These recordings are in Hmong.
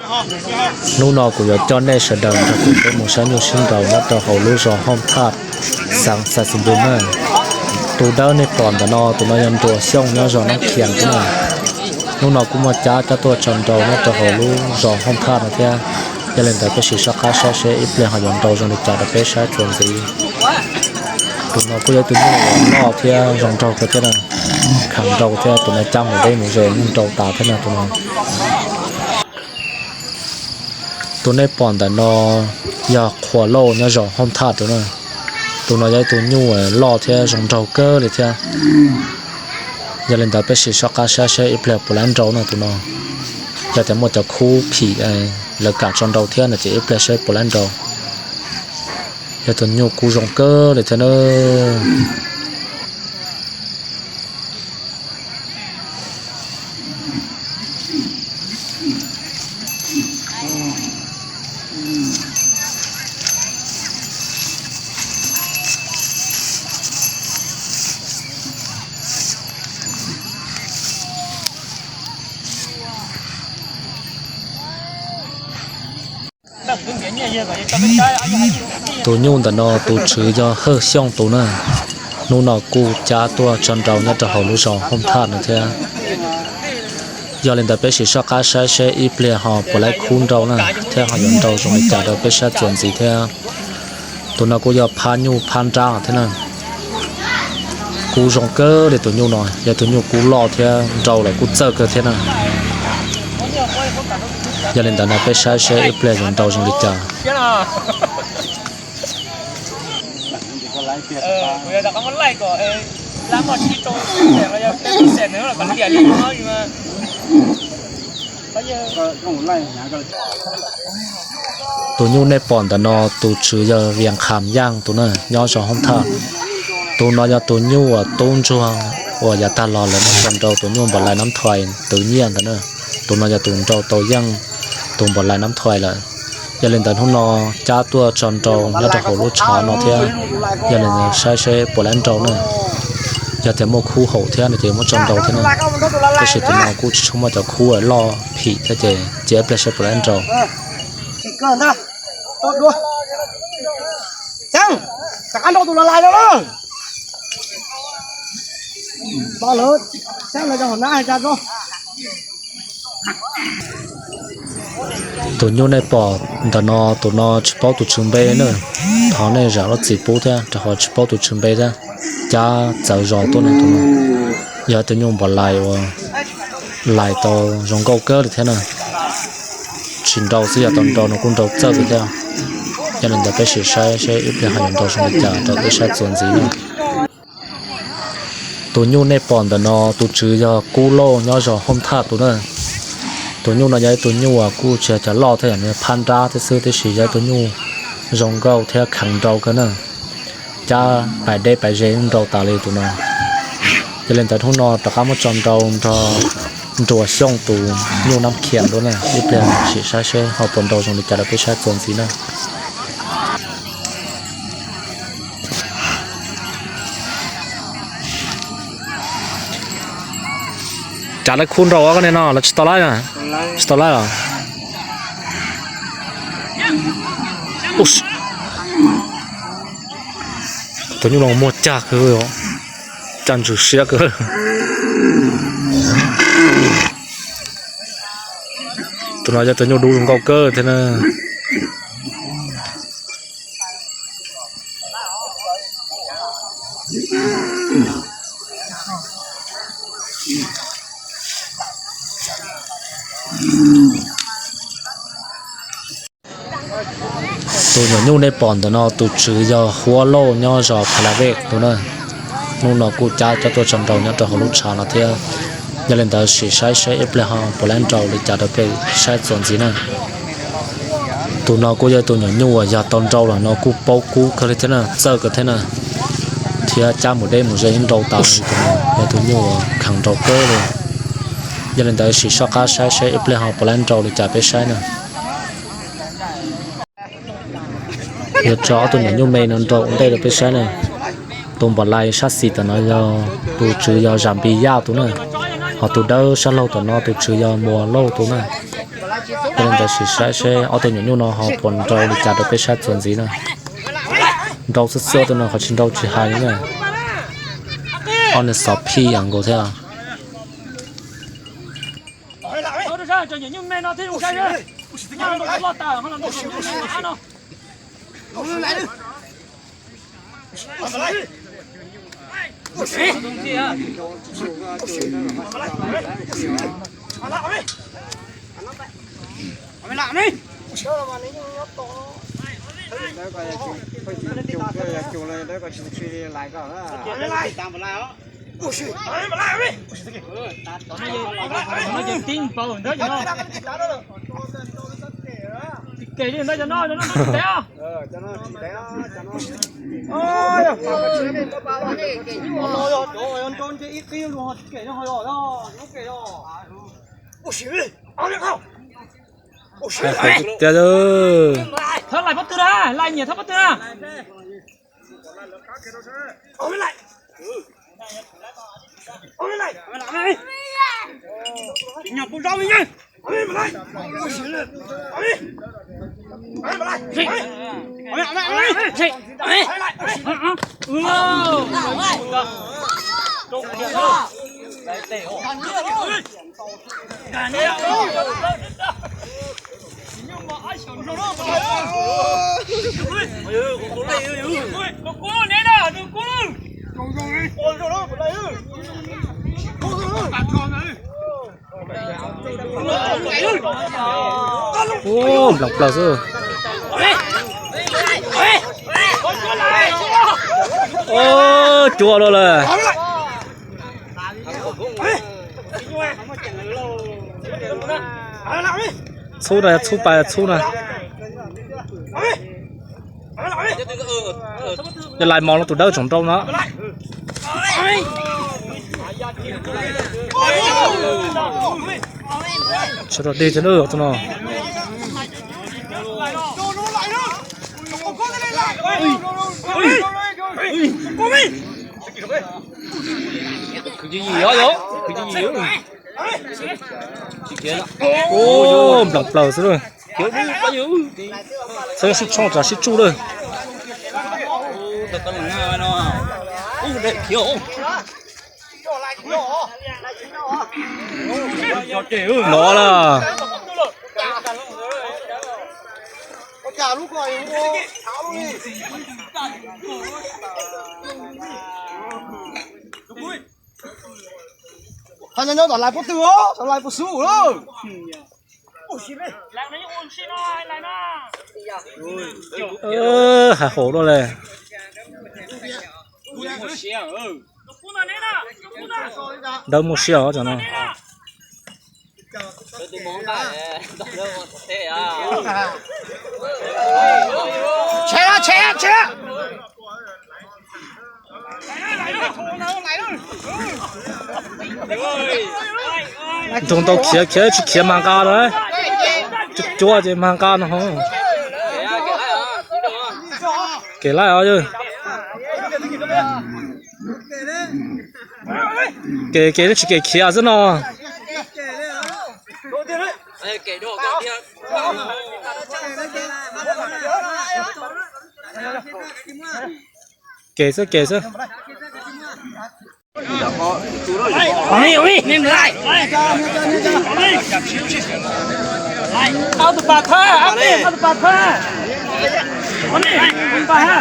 Hnub no kuv yuav coj nej sawv daws nrog kuv peb mus saib nyuj sib nraus nyob rau hauv lub zos Hooj Thaj, xeev Xais Xais Npus na. Tus dawb nej pom ntawm no, tus no yog Nruas Xyooj nyob zos Nab Khias na. Hnub no kuj muaj cab cab tuaj tso nrau nyob rau hauv lub zos Hooj Thaj no thiab. Yog li ntawd peb sim soj qab saib seb ib pliag ho yuav nrau zoo li cas rau peb saib txuas ntxiv. Tus no kuj yog tus nyuj loj thiab zoo nraug kawg thiab na, khav nrau thiab, tus no cab mus deb mus ze yeej nrau tas thiab na tus no. Tus nej pom ntawm no yog Qhua Lauj nyob zos Hooj Thaj rau na. Tus no yog ib tug nyuj loj thiab zoo nraug kawg li thiab. Yog li ntawd peb sim soj qab saib seb ib pliag puas laib nrau na tus no. Yog tias muaj cov khub phim lawv kam tso nrau thiab no ces ib pliag saib puas laib nrau. Yog tus nyuj kub zoo kawg li thiab na. Tus nyuj ntawm no tus tswv yog Hawj Xyooj tus na. Hnub no kuj cab tuaj tso nrau nyob rau hauv lub zos Hooj Thaj no thiab. Yog li ntawd peb sim soj qab saib seb ib pliag ho puas laib khub nrau na, thiab ho yuav nrau zoo li cas rau peb saib txuas ntxiv thiab. Tus no kuj yog phab nyuj phab nrab thiab na. Kub zoo kawg li tus nyuj no, yog tus nyuj kub loj thiab nrau lawm kuj txawj kawg thiab na. Yog li ntawd no peb saib seb ib pliag yuav nrau zoo li cas. Tus nyuj nej pom ntawm no tus tswv yog Vias Kham Yaj tus na, nyob zos Hoob Thaj. Tus no yog tus nyuj uas tub ntsuag uas yav tag los lawv muab tso nrau tus nyuj Npam Lais Nab Thuais twv nyiaj ntawd na. Tus no yog tus nrau tau yeej tus Npam Lais Nab Thuais lawm. Yog li ntawd hnub no cab tuaj tso nrau nyob rau hauv lub tshav no thiab. Yog li ntawd saib seb puas laib nrau na. Yog tias muaj khub haum thiab no ces muab tso nrau thiab na. Tab sis tus no kuj tsis tshua muaj cov khub loj phim thiab ces cia ib pliag saib puas laib nrau. Tus nyuj nej pom ntawm no, tus no tsis paub tus tswv npe na. Thov nej zam lub txim pub thiab rau qhov tsis paub tus tswv npe thiab. Cab txawv zos tuaj no tus no. Yog tus nyuj Npam Lais uas lais tau zoo nkauj kawg li thiab na. Tsis nrau xwb, yog tau nrau no kuj nrau txawj kawg thiab. Yog li ntawd peb sim saib seb ib pliag ho yuav nrau zoo li cas rau peb saib txuas ntxiv na. Tus nyuj nej pom ntawm no tus tswv yog Kub Lauj nyob zos Hoob Thaj tus na. Tus nyuj no yog ib tug nyuj uas kuj tsis yog cov loj thiab, yog phab nrab thiab xwb, tiam sis yog ib tug nyuj zoo nkauj thiab kheev nrau kawg na. Cab pais deb pais ze nrau tas li tus no. Yog li ntawd hnub no rov qab muab tso nrau nrog Nruas Xyooj tus nyuj Nab Khias dua na, ib pliag sim saib seb ho puas nrau zoo li cas rau peb saib txuas ntxiv na. Cas lawv khub nrau koj ne no los tsis tau lawm? Tsis tau lawm. Tus nyuj no muaj cag kawg, cag ntswg siab kawg. Tus no yog tus nyuj dub zoo nkauj kawg thiab na. Tus nyuam nyuj nej pom ntawm no tus tswv yog Huab Lauj nyob zos Pha La Vej tus na. Hnub no kuj cab cab tuaj tso nrau nyob rau hauv lub tshav no thiab. Yog li ntawd sim saib seb ib pliag ho puas laib nrau li cas rau peb saib txuas ntxiv na. Tus no kuj yog tus nyuam nyuj uas yog tau nrau los no kuj paub kub kawg li thiab na, txawj kawg thiab na, thiab cab mus deb mus ze yeej nrau tas li. Tus no yog tus nyuj uas kheev nrau kawg li. Yog li ntawd sim soj qab saib seb ib pliag ho puas laib nrau li cas peb saib na. Yuav tso ob tug nyuam nyuj me no nrau ua ntej rau peb saib na. Tus npam lais sab xis tom no yog tus tswv yog Zam Npis Yaj tus na, ho tus dawb sab laug tom no tus tswv yog Muas Lauj tus na. Ua li ntawd sim saib seb ob tug nyuam nyuj no ho puas nrau li cas rau peb saib txuas ntxiv na. Nrau xwb xwb, ob tug no qhov tsis nrau tsis hais li na. Ob niag xov phij ib yam nkaus thiab. Tib npaum ntawd cov no. Tsis kem li ntawd cov no, cov no tsis tev os. Hais qhov tiag tiag. Thawb lais pob tw na, lais nyiam thawb pob tw na. Ub, nplees plaws xwb. Ub, cuag luaj lawm. Txhub na, txhub pas txhub na. Yog lais mos los tus dawb tsoom nrau no. Sawv daws dig thiab na tus no. Kwv Cim Yim os, yog Kwv Cim Yim. Ub, nplees plaws xwb lawm. Txhob sib tshooj tsam sib tsuj lawm. No lawm. Qhov nyob nyob tom lais pob tw, tom lais pob xub lawm. Hais haum luaj li. Dawb muaj siab os cov no. Nrug ntau khiav, khiav tsis khiav mas nqa no. Cuab cuab ces mas nqa no ho. Kev laij os yawg. Kev, kev tsis kev khiav xwb no. Kev xwb, kev xwb. Nqa tus pas thawb, ab peb nqa tus pas thawb. Tus pas ha.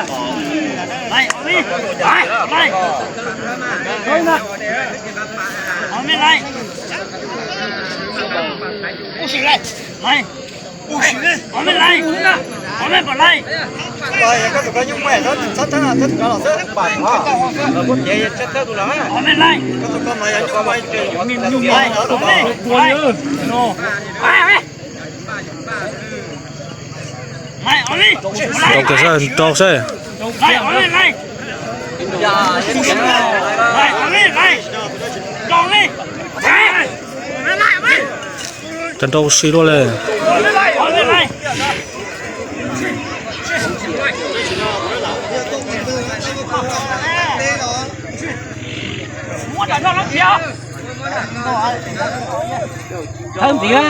Rau kiag seb, rau seb. Cov nrau si luaj li. Thawb ntxiv na.